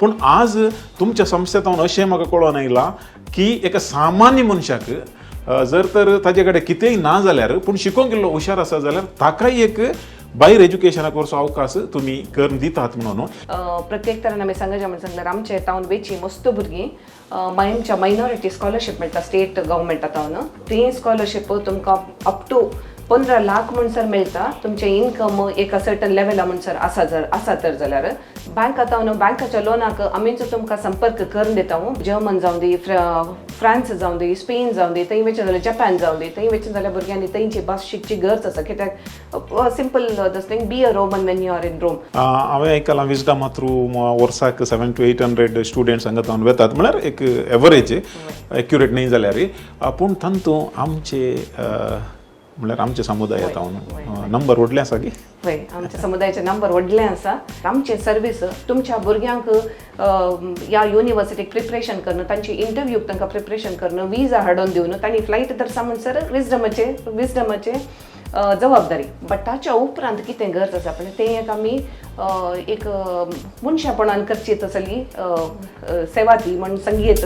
पूण आज तुमच्या संस्थेंत अशें म्हाका कळोन आयलां की एका सामान्य मनशाक जर तर ताजे कडेन कितेंय ना जाल्यार पूण शिकोंक इल्लो हुशार आसा जाल्यार ताकाय एक भायर एज्युकेशनाक व्हरचो अवकाश तुमी करून दितात म्हणून. प्रत्येक तरान आमी सांगाच्या म्हण सांगल्यार आमचे तावन वेची मस्त भुरगीं आमच्या मायनॉरिटी स्कॉलरशीप मेळटा स्टेट गव्हर्मेंटा तावन. ती स्कॉलरशीप तुमकां अप टू 15 लाख म्हणसर मेळटा, तुमचें इन्कम एका सर्टन लेवला म्हणसर आसा जर आसा तर जाल्यार. बँका तावन बँकाच्या लोनाक आमीच तुमकां संपर्क करून दिता. जर्मन जावं दी, फ्रांस जावं दी, स्पेन जावं दी, थंय वचून जाल्यार जपान जावं दी, थंय वचून जाल्यार भुरग्यांनी थंयची भास शिकची गरज आसा, कित्याक simple this thing, be a Roman when you are in Rome. हांवें आयकलां विजडमा थ्रू वर्साक 7 to 800 students हांगा तावन वेतात, म्हळ्यार एक एवरेज, एक्युरेट न्ही जाल्यार. पूण तातूंत आमचे म्हळ्यार आमच्या समुदाया तावन नंबर व्हडले आसा की? वय, आमच्या समुदायाचे नंबर व्हडले आसा. आमचे सर्वीस तुमच्या भुरग्यांक ह्या युनिवर्सिटीक प्रिपरेशन करून, तांची इंटरव्यूक तांकां प्रिपरेशन करून, विजा हाडून दिवन, तांणी फ्लायट धरसा म्हणसर विजडमाचे जबाबदारी. बट ताच्या उपरांत कितें गरज आसा पण तें एक आमी एक मनशापणान करची तसली सेवा ती म्हण सांगयेत.